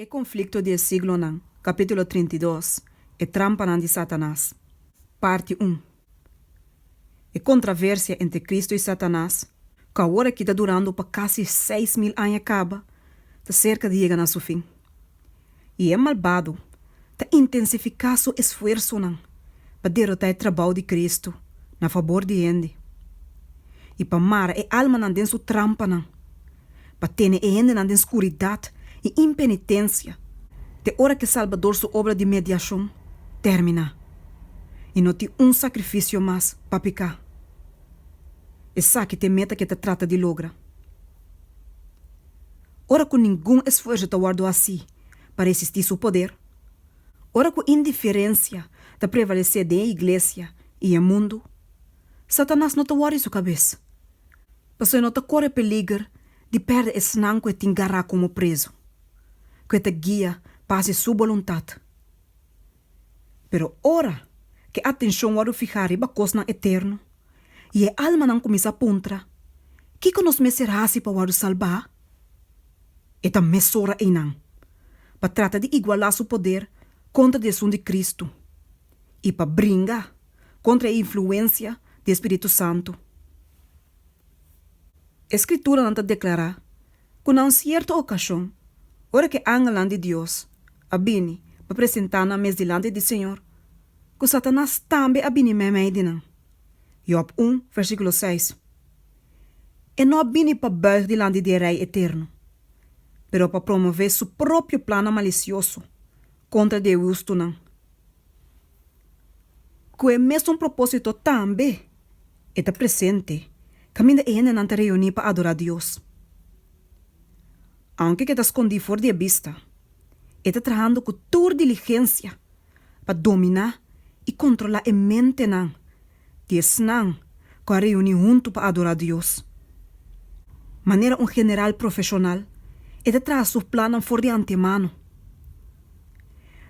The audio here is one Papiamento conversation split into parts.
E Konflikto di e Siglonan, Kapítulo 32, E Trampanan di Satanas, Parti un. E kontraversia entre Kristu i Satanas, ku awor aki ta durando pa kasi 6000 aña kaba, ta serka di yega na su fin. I e malbado ta intensifiká su esfuersonan pa derotá e trabou di Kristu na fabor di hende i pa mara e almanan den su trampanan, pa tene e hendenan den skuridat i impenitensia te ora ku e Salbador su obra di mediashon terminá i no tin un sakrifisio mas pa piká. Esaki ta e meta ku e ta trata di logra. Ora ku ningun esfuerso ta wòrdu hasí pa resistí su poder, ora ku indiferensia ta prevalesé den e iglesia i e mundu, Satanas no ta wòri su kabes, pasobra e no ta kore peliger di pèrdè esnan ku e tin gará komo prezu, ku e ta guia pa hasi su boluntat. Pero ora ku e atenshon wòrdu fihá riba kosnan eterno i e almanan kuminsá puntra, Kiko nos mester hasi pa wòrdu salbá? E ta mesora einan pa trata di igualá su poder kontra di esun di Kristu i pa bringa kontra e influensia di e Spiritu Santu. E Skrituranan ta deklará ku na un sierto okashon, ora ku e angelnan di Dios a bini pa presentá nan mes dilanti di Señor, ku Satanas tambe a bini meimei di nan. Jòb un, versíkulo seis. E no a bini pa bùig dilanti di e Rei eterno, pero pa promové su propio plannan malisioso kontra di e hustunan. Ku e mesun propósito tambe e ta presente kaminda e hendenan ta reuní pa adorá Dios. Aunke ku e ta skondí for di e bista, e ta trahando ku tur diligensia pa dominá i kontrolá e mentenan di esnan ku a reuní huntu pa adorá Dios. Manera un general profeshonal, e ta traha su plannan for di antemano.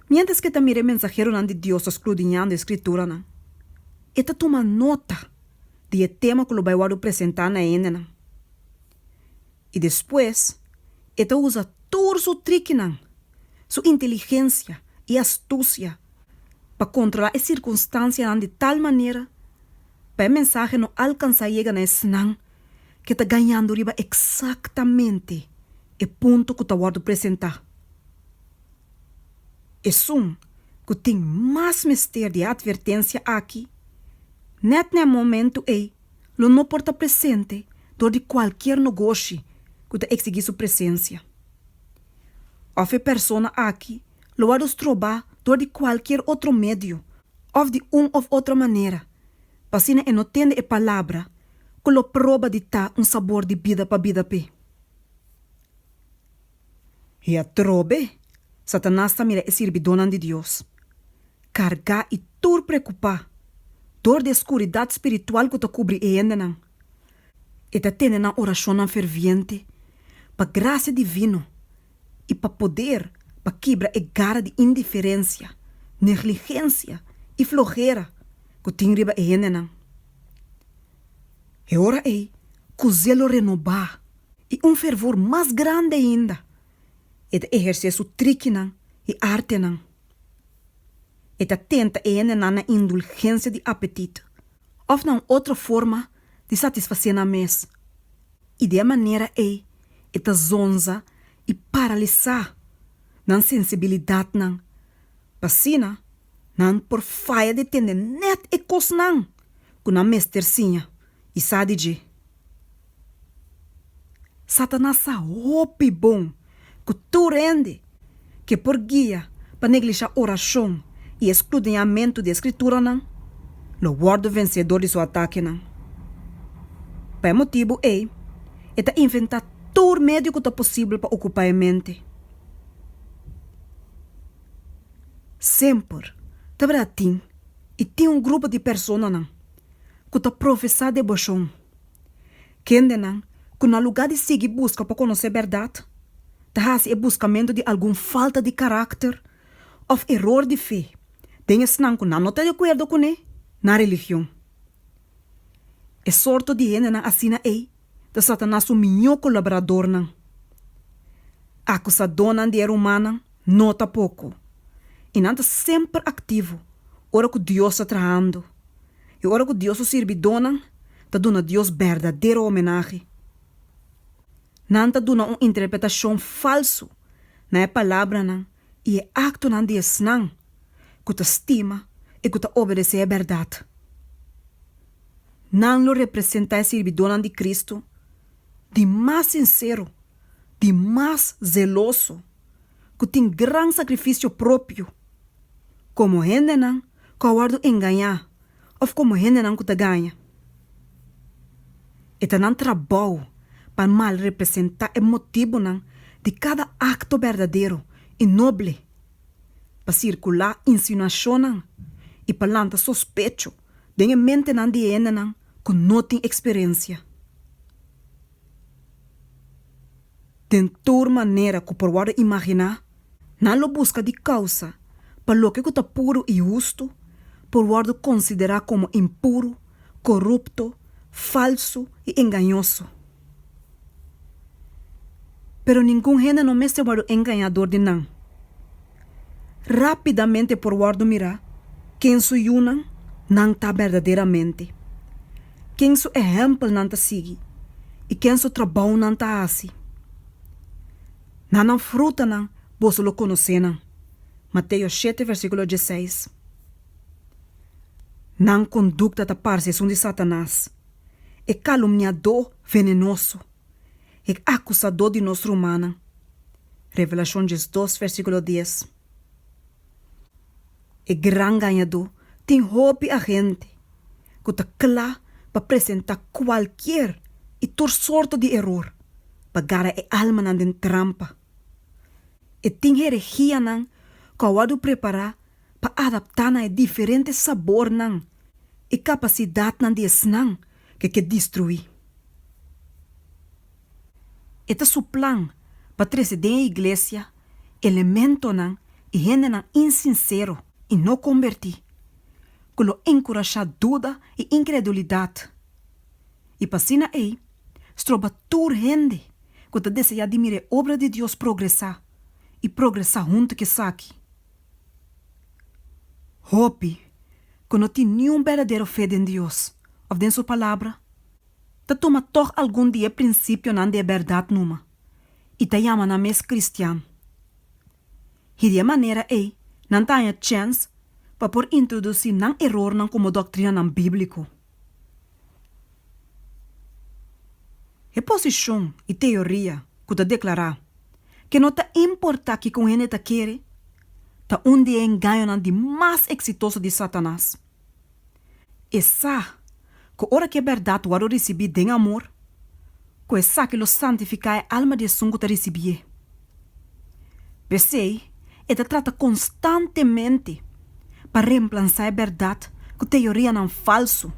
Miéntras ku e ta mira e mensaheronan di Dios ta skrudiñando e Skrituranan, e ta tuma nota di e tema ku lo bai wòrdu presentá na e hendenan. I despues e ta usa tur su trikinan, su inteligensia i astusia pa kontrolá e sirkunstansianan di tal manera pa e mensahe no alkansá yega na esnan ke ta gañando riba eksaktamente e punto ku ta wòrdu presentá. Esun ku tin mas mester di e atvertensia aki, nèt na e momentu ei lo no por ta presente dor di kualkier nogoshi ku ta eksigí su presensia. Òf e persona aki lo wòrdu strobá dor di kualkier otro medio òf di un òf otro manera pa asina e no tende e palabra ku lo proba di ta un sabor di bida pa bida p'e. I atrobe Satanas ta mira e sirbidónan di Dios, kargá i tur preokupá dor di e skuridat spiritual ku ta kubri e hendenan. E ta tende nan orashonnan ferviente pa grasia divino i pa poder pa kibra e gara di indiferensia, negligensia i flohera ku tin riba e hendenan. E ora ei ku zelo renobá i un fervor mas grandi ainda, e ta ehersé su trikinan i artenan. E ta tenta e hendenan na indulgensia di apetit òf na un otro forma di satisfasé nan mes, i di e manera ei e ta zonza i paralisá nan sensibilidatnan pa asina nan por faya di tende nèt e kosnan ku nan mester siña i sa di dje. Satanas sa hopi bon ku tur hende ke por guia pa neglishá orashon i e skrudiñamentu di e Skrituranan lo wòrdu vensé dor di su atakenan. Pa e motibu ei, e ta inventá tur medio ku ta posibel pa okupá e mente. Semper tabata tin i tin un grupo di personanan ku ta profesá deboshon. Kendenan ku na lugá di sigui buska pa konosé bèrdat, ta hasi e buskamentu di algun falta di karakter òf eror di fe den esnan ku nan no ta di akuerdo kuné nan religion. E sorto di hendenan asina ei ta Satanas su mihó kolaboradornan. Akusadónan di e rumannan no ta poko, i nan ta semper aktivo ora ku Dios ta trahando i ora ku Dios su sirbidónan ta duna Dios berdadero homenahe. Nan ta duna un interpretashon falsu na e palabranan i e aktonan di esnan ku ta stima i ku ta obedesé e bèrdat. Nan lo representá e sirbidónan di Kristu di mas sinsero, di mas zeloso, ku tin gran sakrifisio propio, komo hendenan ku a wòrdu engañá òf komo hendenan ku ta gaña. E ta nan trabou pa malrepresentá e motibunan di kada akto berdadero i noble, pa sirkulá insinuashonnan i pa lanta sospecho den e mentenan di e hendenan ku no tin eksperensia. Den tur manera ku por wòrdu imaginá, nan lo buska di kousa pa loke ku ta puru i hustu por wòrdu konsiderá komo impuru, korupto, falsu i engañoso. Pero ningun hende no mester wòrdu engañá dor di nan. Rápidamente por wòrdu mirá ken su yunan nan ta berdaderamente, ken su ehèmpel nan ta sigui i ken su trabou nan ta hasi. Na nan frutanan boso lo konosé nan. Mateo shete versíkulo dieseis. Nan kondukta ta parse esun di Satanas, e kalumniadó venenoso, e akusadó di nos rumannan. Revelashon diesdos versíkulo dies. E gran gañadó tin hopi agente ku ta kla pa presentá kualkier i tur sorto di eror pa gara e almanan den trampa. E tin heregianan ku a wòrdu prepará pa adaptá na e diferente sabornan i kapasidatnan di esnan ku e ke destruí. E ta su plan pa trese den e iglesia elementonan i hendenan insinsero i no kombertí, ku lo enkurashá duda i inkredulidat, i pa asina ei stroba tur hende ku ta deseá di mira e obra di Dios progresá i progresá huntu ku esaki. Hopi ku no tin niun berdadero fe den Dios òf den Su Palabra ta tuma tòg algun di e prinsipionan di e bèrdat numa i ta yama nan mes kristian. I di e manera ei nan ta haña chèns pa por introdusí nan erornan komo doktrinanan bíbliko. E posishon i teoria ku ta deklará ke no ta importá kiko un hende ta kere, ta un di e engañonan di mas eksitoso di Satanas. E sa ku ora ku e bèrdat wòrdu risibí den amor, ku esaki lo santifiká e alma di esun ku ta risibié. P'esei, e ta trata konstantemente pa remplansá e bèrdat ku teorianan falsu,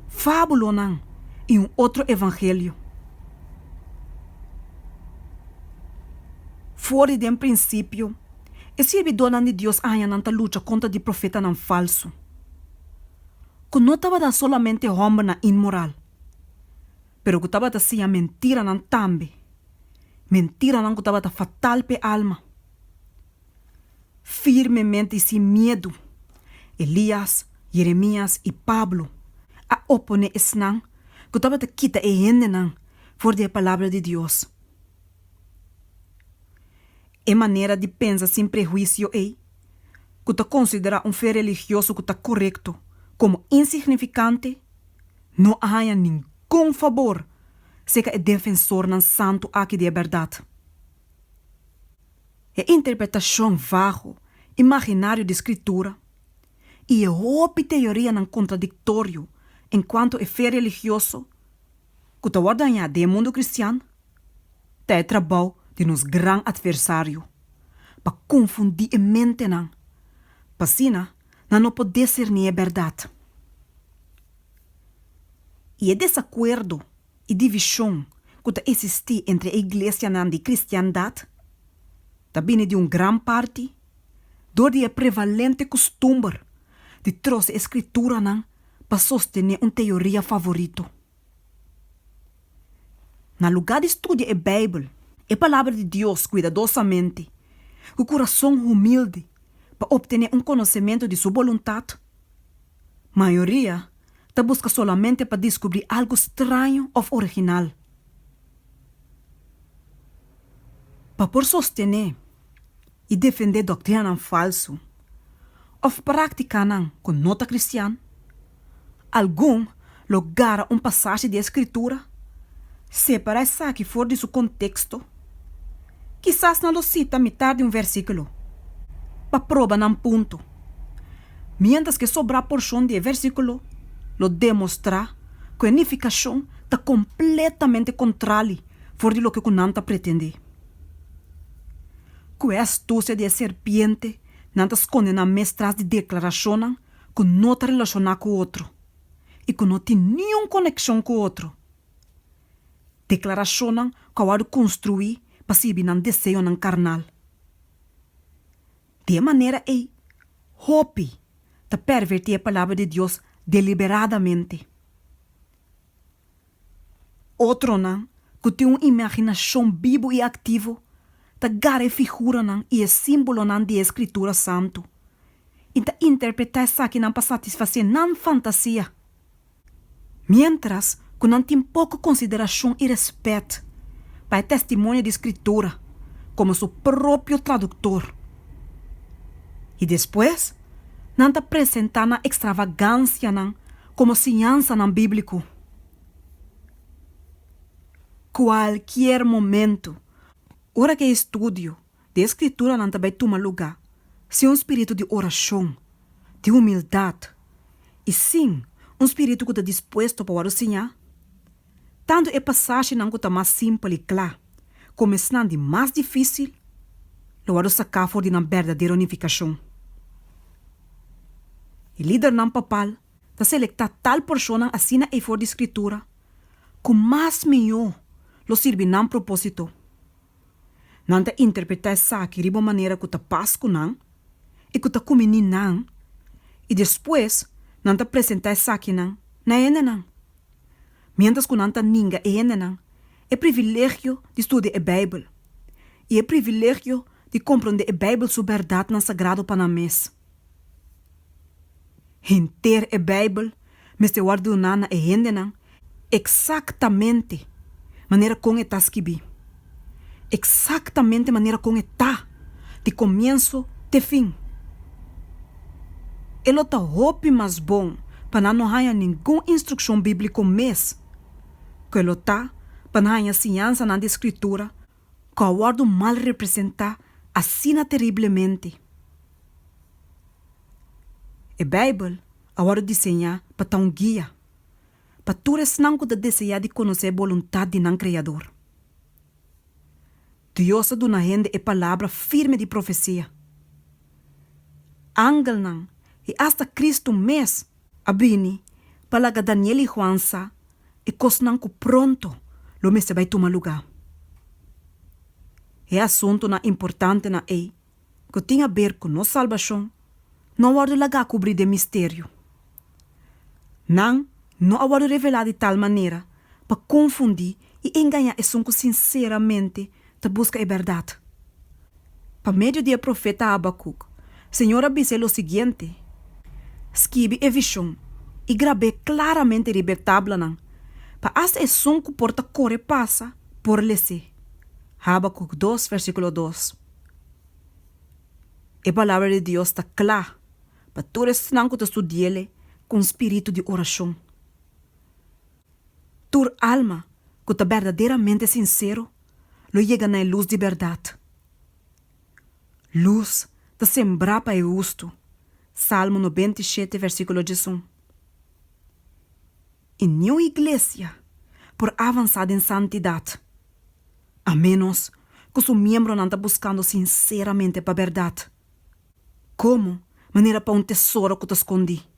fábulonan i un otro evangelio. For di den prinsipio, e sirbidónan di Dios a haña nan ta lucha kontra di profetanan falsu, ku no tabata solamente hòmbernan inmoral, pero ku tabata siña mentiranan tambe, mentiranan ku tabata fatal p'e alma. Firmemente i sin miedu, Elías, Jeremías i Pablo a oponé esnan ku tabata kita e hendenan for di e Palabra di Dios. E manera di pensa sin prehuisio ei, ku ta konsiderá un fe religioso ku ta korekto komo insignifikante, no a haña ningun fabor serka e defensornan santu aki di e bèrdat. E interpretashon vago, imaginario di Skritura i e hopi teorianan kontradiktorio enkuanto e fe religioso ku ta wòrdu hañá den e mundu kristian ta e trabou di nos gran atversario pa konfundí e mentenan pa asina nan no por diserní e bèrdat. I e desakuerdo i divishon ku ta eksistí entre e iglesianan di kristiandat ta bini di un gran parti dor di e prevalente kustumber di trose e Skrituranan pa sostené un teoria favorito. Na lugá di studia e Beibel. e Palabra di Dios kuidadosamente, ku kurason humilde pa optené un konosementu di su boluntat? Mayoria ta buska solamente pa diskubrí algu straño òf original. Pa por sostené i defendé doktrinanan falsu òf práktikanan ku no ta kristian, algun lo gara un pasashi di e Skritura, separá esaki for di su konteksto, kisas nan lo sita mitar di un versíkulo pa proba nan punto, miéntras ku e sobrá porshon di e versíkulo lo demostrá ku e nifikashon ta kompletamente kontrali for di loke ku nan ta pretendé. Ku e astusia di e serpiente nan ta skonde nan mes tras di deklarashonnan ku no ta relashoná ku otro i ku no tin niun konekshon ku otro. Deklarashonnan ku a wòrdu konstruí pa sirbi nan deseonan karnal. Di e manera ei, hopi ta pervertí e Palabra di Dios deliberadamente. Otronan ku tin un imaginashon bibu i aktivo ta gara e figuranan i e símbolonan di e Skritura Santu i ta interpretá esakinan pa satisfasé nan fantasia, miéntras ku nan tin poko konsiderashon i rèspèt pa e testimonio di Skritura komo su propio traduktor. I despues nan ta presentá nan ekstravagansianan komo siñansanan bíbliko. Kualkier momentu ora ku e estudio di e Skrituranan ta bai tuma lugá sin un spiritu di orashon, di humildat i sin un spiritu ku ta dispuesto pa wòrdu siñá, tantu e pasashinan ku ta mas simpel i kla komo esnan di mas difísil lo wòrdu saká for di nan berdadero nifikashon. E lidernan papal ta selektá tal porshonnan asina ei for di Skritura ku mas mihó lo sirbi nan propósito. Nan ta interpretá esaki riba un manera ku ta pas ku nan i ku ta kuminí nan, i despues nan ta presentá esakinan na e hendenan. Miéntras ku nan ta ninga e hendenan e privilegio di studia e Beibel i e privilegio di komprondé e Beibel su bèrdatnan sagrado pa nan mes. Henter e Beibel mester wòrdu duná na e hendenan eksaktamente manera kon e ta skibí, eksaktamente manera kon e ta di komienso te fin. E lo ta hopi mas bon pa nan no haña ningun instrukshon bíbliko mes ku e lo ta pa nan haña siñansanan di Skritura ku a wòrdu mal representá asina teriblemente. E Beibel a wòrdu diseñá pa ta un guia pa tur esnan ku ta deseá di konosé e boluntat di nan Kreador. Dios a duna hende e palabra firme di profesia. Angelnan i asta Kristu mes a bini pa laga Daniel i Juan sa e kosnan ku pronto lo mester bai tuma lugá. E asuntunan importantenan ei ku tin haber ku nos salbashon no a wòrdu lagá kubrí den misterio. Nan no a wòrdu revelá di tal manera pa konfundí i engañá esun ku sinseramente ta buska e bèrdat. Pa medio di e profeta Habakuk, Señor a bis'é lo siguiente, Skibi e vishon i grab'é klaramente riba e tablanan, pa asta esun ku por ta kore pasa por les'é. Habakuk dos, versíkulo dos. E Palabra di Dios ta kla pa tur esnan ku ta studi'el ku un spiritu di orashon. Tur alma ku ta berdaderamente sinsero lo yega na e lus di bèrdat. Lus ta sembrá pa e hustu, Salmo 97 versíkulo 11. I niun iglesia por avansá den santidat, a ménos ku su miembronan ta buskando sinseramente pa bèrdat, komo manera pa un tesoro ku ta skondí.